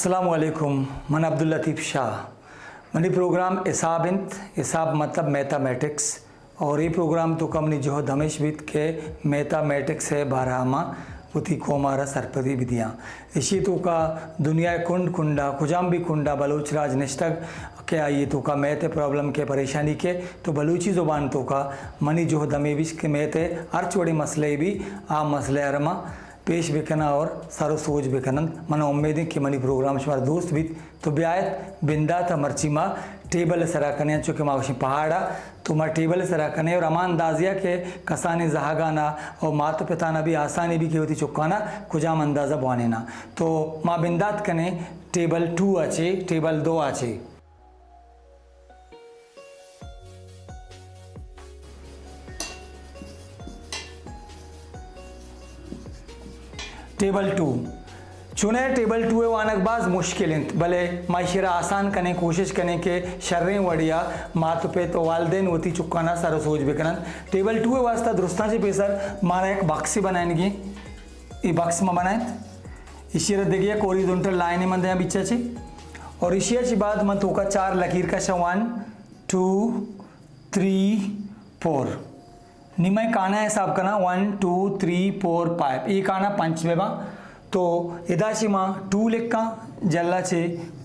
السلام علیکم، من عبداللطیف شاہ۔ منی پروگرام حساب انت، حساب مطلب میتھمیٹکس، اور اے پروگرام توکا منی جہد ہمیش بیت کہ میتھمیٹکس ءِ بارہ ما وتی قوم ءَ را سرپدی بدیاں۔ ایشی توکا دنیا ءِ کنڈ کنڈا، کجام بھی کنڈا بلوچ راج نشتگ کہ آئی توکا میتھ ءِ پرابلم کہ پریشانی کہ، تو بلوچی زبان توکا منی جہد ہمے بیش کہ میتھ ءِ ہرچ وڑیں مسئلہ بھی، آ مسئلہ ءَ را ما پیش بکناں اور سر و سوج بکنن۔ من امید انت کہ منی پروگرام شمارا دوست بیت۔ تو بیایت بندات ءَ مرچی ما ٹیبل ءِ سرا کنیں، چونکہ ما گوشیں پہاڑا، تو ما ٹیبل ءِ سرا کنیں اور ہما اندازیا کہ کسانیں زہگانا اور مات و پتانا بھی آسانی بھی کہ وتی چکانا کجام اندازہ بوانینا۔ تو ما بندات کنیں ٹیبل ٹو ءَ چے، ٹیبل دو ءَ چے۔ Table two. چونیں ٹیبل ٹو ءِ وانگ باز مشکل انت، بلے ما ایشی را آسان کنیں، کوشش کنیں کہ شریں وڑیا مات و پت و والدین وتی چکانا سر و سوج بکننت۔ ٹیبل ٹو ءِ واسطہ درستاں چہ پیسر مارا یک باکسے بنائینگی۔ اے باکس ما بنائینت۔ ایشی را دگہ یک ہوریزونٹل لائنے من دیاں بیچا چے۔ اور ایشی چہ بعد من توکا چار لکیر کشاں، ون، ٹو، تھری، فور۔ نی من کانا حساب کناں، one, two, three, four, five. اے کانا پنچ بہ باں۔ تو ادا چہ ما ٹو لکھاں، جہلا چہ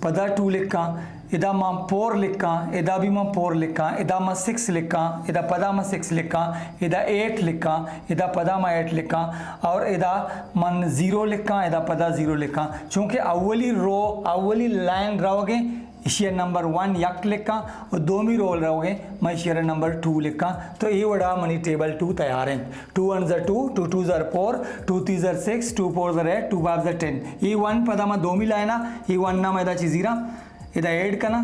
پدا ٹو لکھاں، ادا ما فور لکھاں، ادا بھی ما فور لکھاں، ادا ما سکس لکھاں، ادا پدا ما سکس لکھاں، ادا ایٹ لکھاں، ادا پدا ما ایٹ لکھاں، اور ادا من زیرو لکھاں، ادا پدا زیرو لکھاں۔ چونکہ اولی رو، اولی لائن روگیں، ایشی ءَ نمبر ون یک لکھاں و دومی رو روگیں، من ایشی ءَ نمبر ٹو لکھاں۔ تو اے وڑا منی ٹیبل ٹو تیار انت۔ ٹو ون زا ٹو، ٹو ٹو زا فور، ٹو تھری زا سکس، ٹو فور زا ایٹ، ٹو فائیو زا ٹین۔ اے ون پدا من دومی لائنا، اے ون نا من ادا چہ زیراں، ادا ایڈ کناں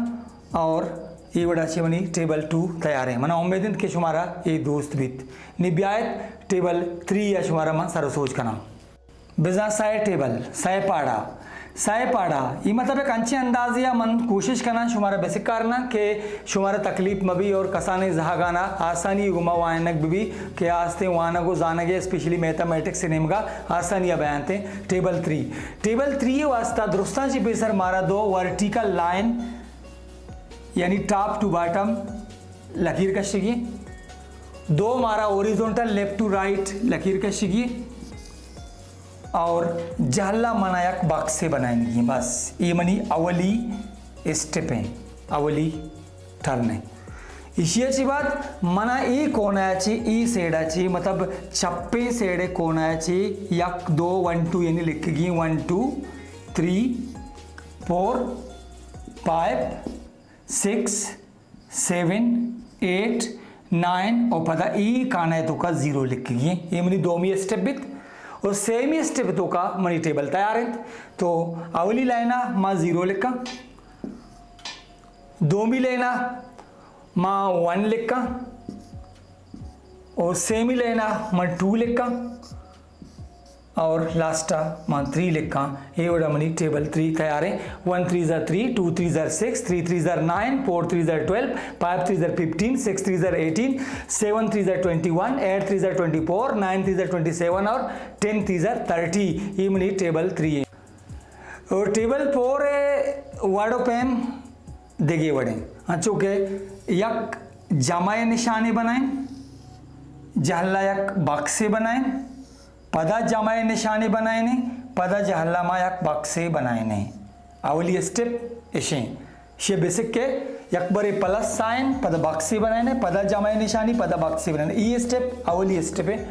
اور اے وڑا چہ منی ٹیبل ٹو تیار انت۔ منا امید انت کہ شمارا اے دوست بیت۔ نی بیایت ٹیبل تھری ءَ شمارا من سر و سوج کناں۔ بزاں سئے ٹیبل، سئے پاڑا، سئے پاڑا، اے مطلب یک انچیں اندازے ءَ من کوشش کناں شمارا بہ سکارناں کہ شمارا تکلیف مہ بی اور کسانیں زہگانا آسانی گوما وانگ بہ بی کہ آستیں وانگ و زانگ ءَ، اسپیشلی میتھمیٹکس ءِ نیمگا آسانی ءَ بیانتیں۔ ٹیبل تھری، ٹیبل تھری ءِ واسطہ درستاں چہ پیسر مارا دو ورٹیکل لائن، یعنی ٹاپ ٹو باٹم لکیر کشگی، دو مارا ہوریزونٹل لیفٹ ٹو رائٹ لکیر کشگی، اور جہلا منا یک باکسے بنائینگی۔ بس اے منی اولی اسٹیپ ہیں، اولی ٹرن ہیں۔ ایشی چی بعد منا اے کونا چی، اے سیڈا چی، مطلب چپیں سیڈے کونا چی یک دو، ون ٹو یعنی لکھگی، one two, three, four, five, six, seven, eight, nine, اور پدا اے کانا توکا زیرو لکھگی۔ اے منی دومی اسٹیپ بیت اور سیمی اسٹیپ توکا منی ٹیبل تیار انت۔ تو اولی لائنا ما زیرو لکھاں، دومی لائنا ما ون لکھاں اور سیمی لائنا ما ٹو لکھاں۔ اور لاسٹ ءَ من تھری لکھاں۔ اے وڑا منی ٹیبل تھری تیار ہیں۔ ون تھری زا تھری، ٹو تھری زا سکس، تھری تھری زا نائن، فور تھری زا ٹویلو، فائیو تھری زا ففٹین، سکس تھری زا ایٹین، سیون تھری زا ٹوئنٹی ون، ایٹ تھری زا ٹوئنٹی فور، نائن تھری زا ٹوئنٹی سیون اور ٹین تھری زا تھرٹی۔ اے منی ٹیبل تھری ہیں۔ اور ٹیبل فور ءِ وڑ و پیم دگہ وڑیں، انچو کہ یک جمع نشانے بنائیں، جہلا یک باکسے بنائیں، پدا جمع نشانے بنائیں، پدا جہلا ما یک باکسے بنائیں۔ اولی اسٹیپ اشیں، شے بیسک کے یک برے پلس سائن، پدا باکسے بنائیں، پدا جمع نشانی، پدا باکسے بنائیں۔ ای اسٹیپ اولی اسٹیپ ہے۔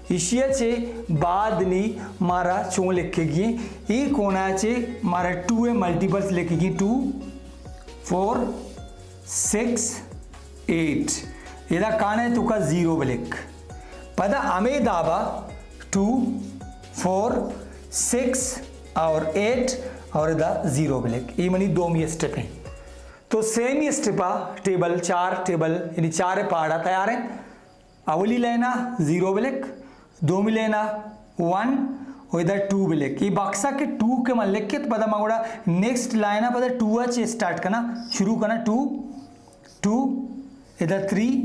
ایشی چے بعد نی مارا چون لکھگی؟ ای کونا چے مارا ٹو ءِ ملٹیپلز لکھگی، ٹو، فور، سکس، ایٹ۔ ادا کانا توکا زیرو بلک۔ پدا ہمے دابا ٹو، فور، سکس اور ایٹ اور ادا زیرو بلک۔ ای منی دومی اسٹیپ ہیں۔ تو سیمی اسٹیپا ٹیبل چار، ٹیبل یعنی چار پاڑا تیار ہیں۔ اولی لائنا زیرو بلک، دومی لائنا ون، و ادا ٹو بلک۔ ای باکسا کہ ٹو کہ من لکھت، پدا ما گڑا نیکسٹ لائنا پدا ٹو ءَ چے اسٹارٹ کنا، شروع کنا ٹو، ٹو، ادا تھری،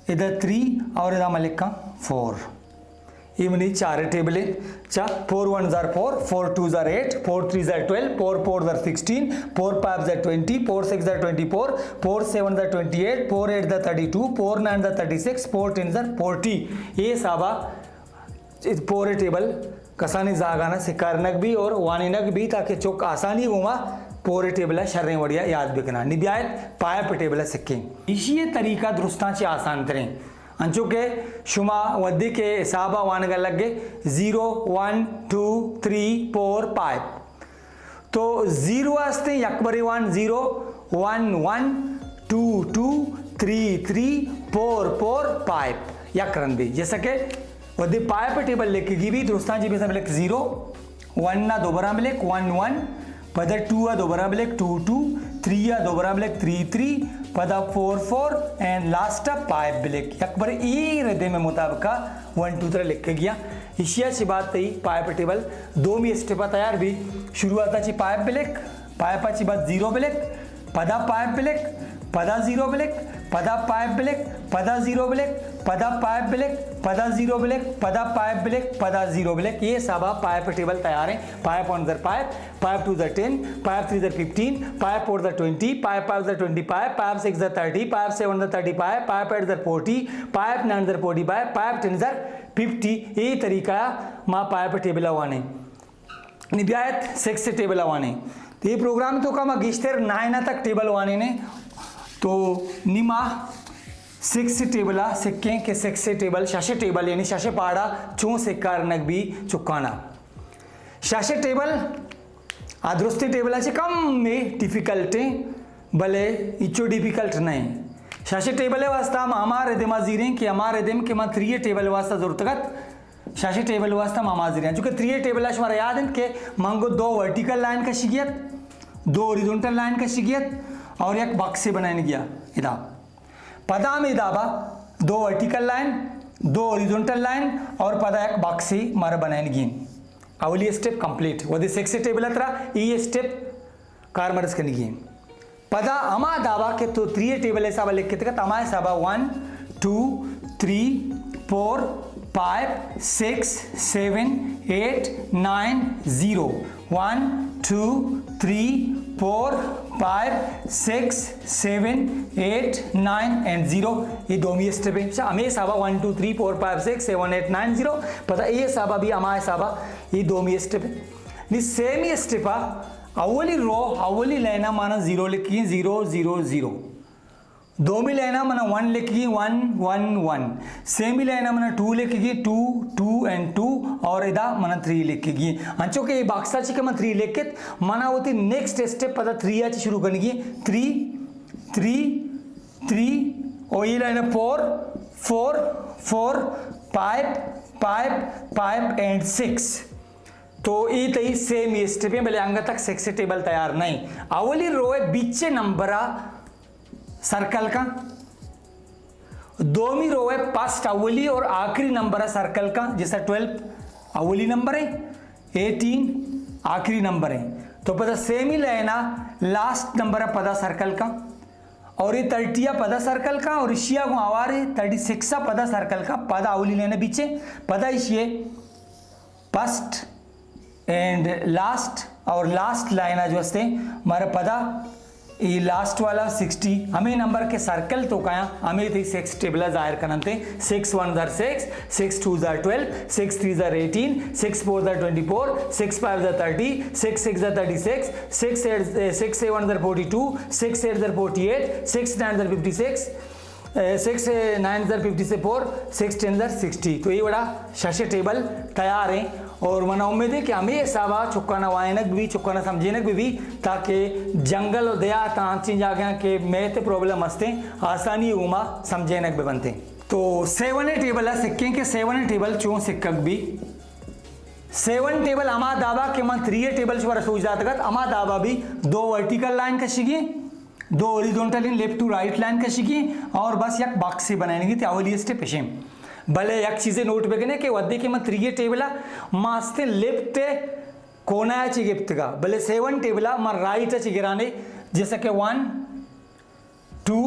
ادا تھری اور ادا من لکھاں فور۔ اے منی چار ٹیبل ایں۔ چا، four ones are four, four twos are eight, four threes are twelve, four fours are sixteen, four fives are twenty, four sixes are twenty-four, four sevens are twenty-eight, four eights are thirty-two, four nines are thirty-six, four tens are forty. اے حسابا پورے ٹیبل کسانی زاگانا سکارنگ بی اور وانینگ بی، تاکہ چک آسانی گوما پورے ٹیبل شریں وڑیا یاد بکنا۔ نی بیایت پائپ ٹیبل سکیں۔ ایشی طریقہ درستاں چہ آسان تریں۔ انچو کہ شما ودی کہ حسابا وانگا لگے، zero, one, two, three, four, five. تو زیرو ہستیں، یک برے وان zero, one one, two two, three three, four four, five, یک رندے۔ جیسا کہ ودی پائپ ٹیبل لکھگی بی، درستاں چہ بی، لکھ زیرو، ون نا دو برا بلک، ون ون، پدا ٹو آ دو برا بلک، ٹو ٹو، تھری آ دو برا بلک، تھری تھری، پدا فور فور، اینڈ لاسٹ آ فائیو بلک۔ یک برے اے ردے میں مطابقہ ون ٹو ترا لکھگیا۔ ایشیا چہ بعد تئی پائپ ٹیبل دومی اسٹیپا تیار بی۔ شروعاتا چہ پائپ بلک، پائپا چہ بعد زیرو بلک، پدا پائپ بلک، پدا زیرو بلک، پدا پائپ بلک، پدا زیرو بلک، پدا پائپ بلک، پدا زیرو بلک، پدا پائپ بلک، پدا زیرو بلک۔ اے حسابا پائپ ٹیبل تیار ایں۔ Five ones are five, five twos are ten, five threes are fifteen, five fours are twenty, five fives are twenty-five, five sixes are thirty, five sevens are thirty-five, five eights are forty, five nines are forty-five, five tens are fifty۔ اے طریقہ ما pipe table وانیں۔ نی بیایت six table وانیں۔ تو اے پروگرام توکا ما گیشتر نائن تک ٹیبل وانیں۔ تو نی ما سکس ٹیبل سکیں کہ سکس ٹیبل، شش ٹیبل، یعنی شش پاڑا چون سکارنگ بی چکانا۔ شش ٹیبل آ درستیں ٹیبل چہ کم میں ڈیفیکلٹ ایں، بلے اچو ڈیفیکلٹ نہ ایں۔ شش ٹیبل واسطہ ہم ہما ردم زیریں کہ ہما ردم کہ من تھری ٹیبل واسطہ زرتگت، شش ٹیبل واسطہ ہم ہما زیریں۔ چونکہ تھری ٹیبل شمارا یاد انت کہ من گو دو ورٹیکل لائن کشگی ات، دو ہوریزونٹل لائن کشگی ات اور یک باکسے بنائینگیا ادا۔ پدا ہمے دابا دو ورٹیکل لائن، دو ہوریزونٹل لائن اور پدا یک باکسے مارا بنائینگی انت۔ اولی اسٹیپ کمپلیٹ۔ ودی سکس ٹیبل ترا ای اسٹیپ کارمرز کنگی انت۔ پدا ہما دابا کہ تو تھری ٹیبل حسابا لکھتگت، ہما حسابا one, two, three, four, five, six, seven, eight, nine, zero. One, two, three, four, five, six, seven, eight, nine and zero. اے دومی اسٹیپ ایں۔ اچھا، ہمے حسابا one, two, three, four, five, six, seven, eight, nine, zero. پدا اے حسابا بھی ہما حسابا اے دومی اسٹیپ ایں۔ نی سیمی اسٹیپا اولی رو، اولی لائنا مانا زیرو لکھگی، زیرو، زیرو، زیرو۔ دومی لائنا منا ون لکھگی، ون، ون، ون۔ سیمی لائنا منا ٹو لکھگی، ٹو، ٹو اینڈ ٹو، اور ادا منا تھری لکھگی۔ انچو کہ اے باکسا چہ کہ من تھری لکھت، منا وتی نیکسٹ اسٹیپ پدا تھری آ چہ شروع کنگی، تھری، تھری، تھری، اور اے لائنا four, four, four, five, five, five and six. تو اے تئی سیمی اسٹیپ ایں، بلے انگت تک سکس ٹیبل تیار نہ ایں۔ اولی رو ء بیچے نمبر ء سرکل کن۔ دومی رو ء پسٹ اولی اور آخری نمبر ء سرکل کن، جیسا ٹویلو اولی نمبر ایں، ایٹین آخری نمبر ایں۔ تو پدا سیمی لائن ء لاسٹ نمبر ء پدا سرکل کن اور اے تھرٹی ء پدا سرکل کن اور ایشی ء گوں ہوارے تھرٹی سکس ء پدا سرکل کن، پدا اولی لائن ء بیچے، پدا ایشی ء فرسٹ اینڈ لاسٹ اور لاسٹ لائن جو ہستے، مارا پدا اے لاسٹ والا سکسٹی، ہمیں نمبر کے سرکل تو کایا، ہمیں تئی سکس ٹیبل ظاہر کننتے۔ Six ones are six, six twos are twelve, six threes are eighteen, six fours are twenty four, six fives are thirty, six six are thirty six, six eight, six sevens are forty two, six eights are forty eight, six nines are fifty six, six nine زر fifty سے four, six ten زر sixty. تو اے وڑا شش ٹیبل تیار ایں اور منا امید ایں کہ ہمے حسابا چکانا وائنگ بی، چکانا سمجھینگ بی، تاکہ جنگل و دیہات انچیں جاگہاں کہ میتھ پرابلم ہستیں، آسانی گوما سمجھینگ بہ بنتیں۔ تو سیون ٹیبل ء سکیں کہ سیون ٹیبل چون سکگ بی۔ سیون ٹیبل ہما دابا کہ من تھری ٹیبل شمارا سوج داتگت، ہما دابا بی دو ورٹیکل لائن کشگی، دو horizontal, left to write line کشگی اور بس یک باکسے بنائینگی، تے اولی اسٹیپ اشیں۔ بلے یک چیزے نوٹ بکنے کہ وھدے کہ من تھری ٹیبل ء ما استیں لیفٹ کونا ء چہ گپتگا، بلے سیون ٹیبل ء ما رائٹ ء چہ گرانے، جیسا کہ one, two,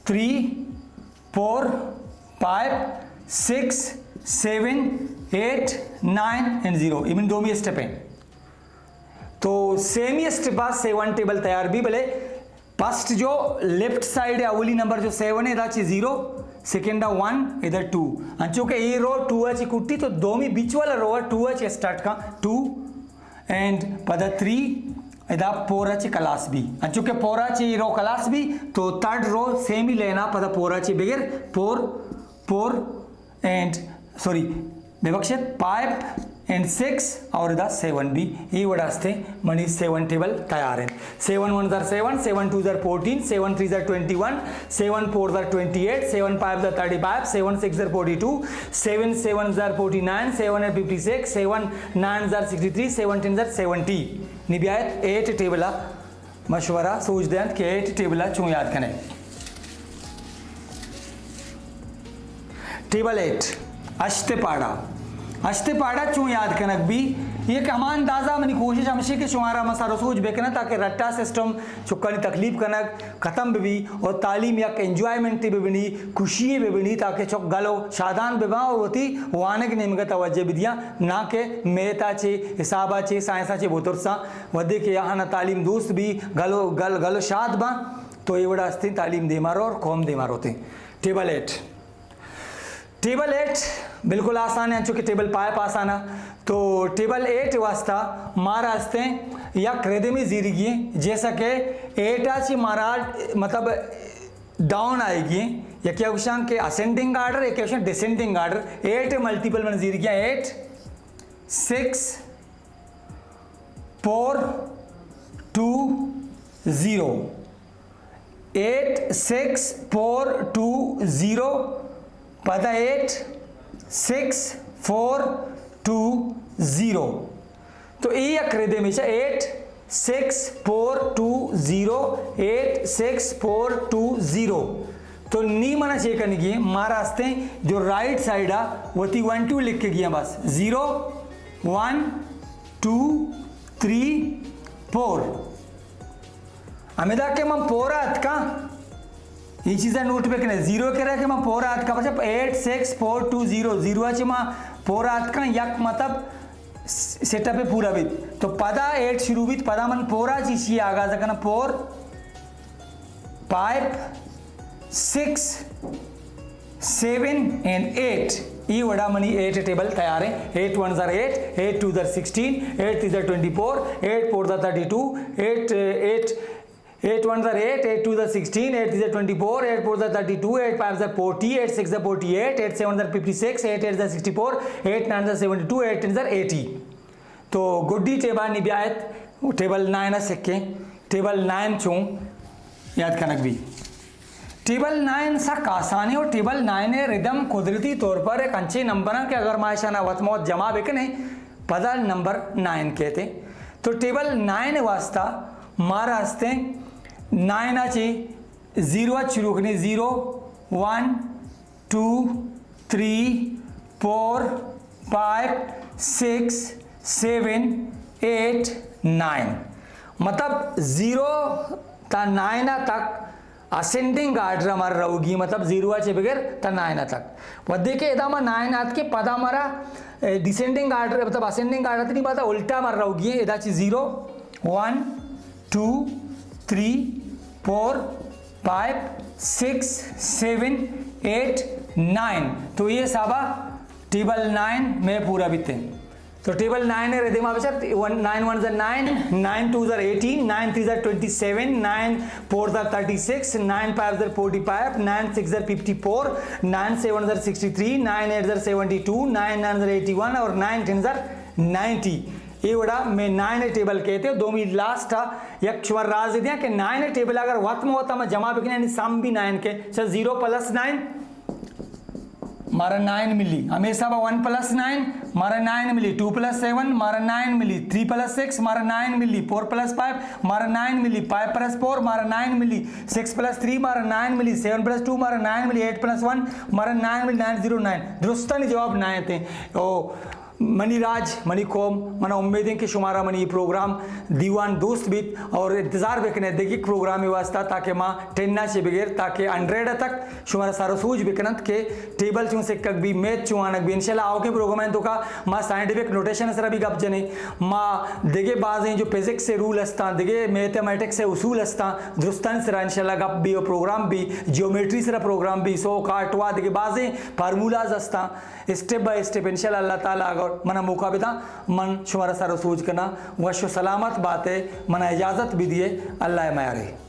three, four, five, six, seven, eight, nine and zero, اے منی دومی اسٹیپ ایں۔ تو سیمی اسٹیپ ءَ سیون ٹیبل تیار بی، بلے فرسٹ جو لیفٹ سائیڈ ءَ اولی نمبر جو سیون ایں، ادا چہ زیرو، سیکنڈ ءَ ون، ادا ٹو۔ انچو کہ اے رو ٹو ءَ چہ کٹی، تو دومی بیچ والا رو ٹو ءَ چہ اسٹارٹ کاں، ٹو، اینڈ پدا تھری، ادا فور ءَ چہ کلاس بی۔ انچو کہ فور ءَ چہ اے رو کلاس بی، تو تھرڈ رو سیمی لین ءَ پدا فور ءَ چہ بگر، فور، فور، اینڈ، سوری، ببخشت، فائیو اینڈ سکس اور ادا سیون بی۔ اے وڑا استیں منی سیون ٹیبل تیار ایں۔ Seven ones are seven, seven twos are fourteen, seven threes are twenty one, seven fours are twenty eight, seven fives are thirty five, seven sixes are forty two, seven sevens are forty nine, seven eight fifty six, seven nines are sixty three, seven tens are seventy. نی بیایت at table ءَ مشورہ سوج دینت کہ at table ءَ چون یاد کنئے۔ ٹیبل ایٹ، ہشت پاڑا۔ ہشت پاڑا چون یاد کنگ بی؟ یک ہما اندازہ منی کوشش ہمشی کہ شمارا من سر و سوج بکناں تاکہ رٹا سسٹم چکانی تکلیف کنگ ختم ببی اور تعلیم یک انجوائمنٹے ببنی، خوشی ببنی، تاکہ چک گل و شادان بباں اور وتی وانگ نیمگا توجہ بدیاں، نہ کہ میتھا چے، حسابا چے، سائنسا چے بترساں۔ وھدے کہ آہانا تعلیم دوست بی، گل و، گل، گل و شاد باں، تو اے وڑا استیں تعلیم دیما رو اور قوم دیما روتیں۔ Table eight. ٹیبل ایٹ بالکل آسان ایں، انچو کہ ٹیبل فائیو آسان ایں۔ تو ٹیبل ایٹ واسطہ مارا استیں یک ردمے زیرگی ایں، جیسا کہ ایٹ ءَ چہ مارا مطلب ڈاؤن آئیگی ایں، یکے گوشاں کہ اسینڈنگ آرڈر، یکے گوشاں ڈسینڈنگ آرڈر۔ ایٹ ملٹیپل من زیرگی ایں، eight, six, four, two, zero. Eight six four two zero, پدا eight six four two zero. تو اے یک ردمے چہ eight six four two zero, eight six four two zero. تو نی منا چے کنگی ایں، مارا استیں جو رائٹ سائیڈ ءَ وتی ون ٹو لکھگی ایں، بس zero, one, two, three, four. ہمدا کہ من فور ءَ اتکاں، اے چیزا نوٹ بکنے، زیرو کرا کہ من فور ءَ اتکاں، پچے eight six four two zero, zero ءَ چہ من فور ءَ اتکاں، یک مطلب سیٹ اپ پورا بیت۔ تو پدا ایٹ شروع بیت، پدا من فور ءَ چہ ایشی آغاز کناں، four, five, six, seven and eight. اے وڑا منی ایٹ ٹیبل تیار ایں۔ Eight ones are eight, eight twos are sixteen, eight threes are twenty four, eight fours are thirty two, eight, eight, eight ones are eight, eight twos are sixteen, eight threes are twenty four, eight fours are thirty two, eight fives are forty, eight sixes are forty eight, eight sevens are fifty six, at eights are sixty four, eight nines are seventy two, eight tens are eighty. تو گڈی ٹیبل نی بیایت، table nine ءَ سکیں۔ Table nine چون یاد king be? Table nine سک آسان ایں اور ٹیبل نائن ءِ ردم قدرتی طور پر یک انچیں نمبر ایں کہ اگر ما اشانا وت ما وت جمع بکنیں، پدا نمبر نائن کیت۔ تو ٹیبل نائن ءِ واسطہ مارا استیں، نائن ءَ چہ زیرو ءَ شروع کنیں، zero, one, two, three, four, five, six, seven, eight, nine. مطلب زیرو تا نائن ءَ تک اسینڈنگ آرڈر ءَ مارا روگی، مطلب زیرو ءَ چہ بگر تا نائن ءَ تک۔ وھدے کہ ادا ما نائن ءَ اتکیں، پدا مارا، اے، ڈسینڈنگ آرڈر، مطلب اسینڈنگ آرڈر ءَ تنی بعد الٹا مارا روگی ایں، ادا چہ zero, one, two, three, four, five, six, seven, eight, nine. تو اے حسابا ٹیبل نائن مئے پورا بیت۔ تو ٹیبل نائن ءِ ردے ما بچار، one, nine ones are nine, nine twos are eighteen, nine threes are twenty seven, nine fours are thirty six, nine fives are forty five, nine sixes are fifty four, nine sevens are sixty three, nine eights are seventy two, nine nines are eighty one اور nine tens are ninety. اے وڑا مئے nine table کیت۔ دومی last ءَ یک شما راز دیاں کہ نائن ٹیبل اگر وت ما وت ہم جمع بکنیں، یعنی سم بی نائن کئیت، چہ زیرو پلس نائن مارا نائن ملی، ہمے حساب ءَ ون پلس نائن مارا نائن ملی، ٹو پلس سیون مارا نائن ملی، تھری پلس سکس مارا نائن ملی، فور پلس فائیو مارا نائن ملی، فائیو پلس فور مارا نائن ملی، سکس پلس تھری مارا نائن ملی، سیون پلس ٹو مارا نائن ملی، ایٹ پلس ون مارا نائن ملی، نائن زیرو نائن۔ درستانی جواب نائن ایں۔ او منی راج، منی قوم، منا امید ایں کہ شمارا منی یہ پروگرام دیوان دوست بیت اور انتظار بکنے دگہ پروگرام واسطہ، تاکہ ما ٹین ءَ چہ بگر تاکہ ہنڈریڈ تک شمارا سر و سوج بکننت کہ ٹیبل چون سکگ بی، میتھ چون آنگ بی۔ انشاءاللہ آؤکیں پروگرام ءِ توکا ما سائنٹیفک نوٹیشن سرا بھی گپ جنیں، ما دگہ بازیں جو فزکس ءِ رول ہستاں، دگہ میتھمیٹکس ءِ اصول ہستاں، درستانی سرا انشاءاللہ گپ بی و پروگرام بی، جیومیٹری سرا پروگرام بی، سو کاٹ وا دگہ بازیں فارمولاز ہستاں، اسٹیپ بائی اسٹیپ انشاءاللہ اللہ تعالیٰ اگر منا موقع بدا، من شمارا سر و سوج کناں۔ وش و سلامت باتے، منا اجازت بدیے، اللہ ءِ میارے۔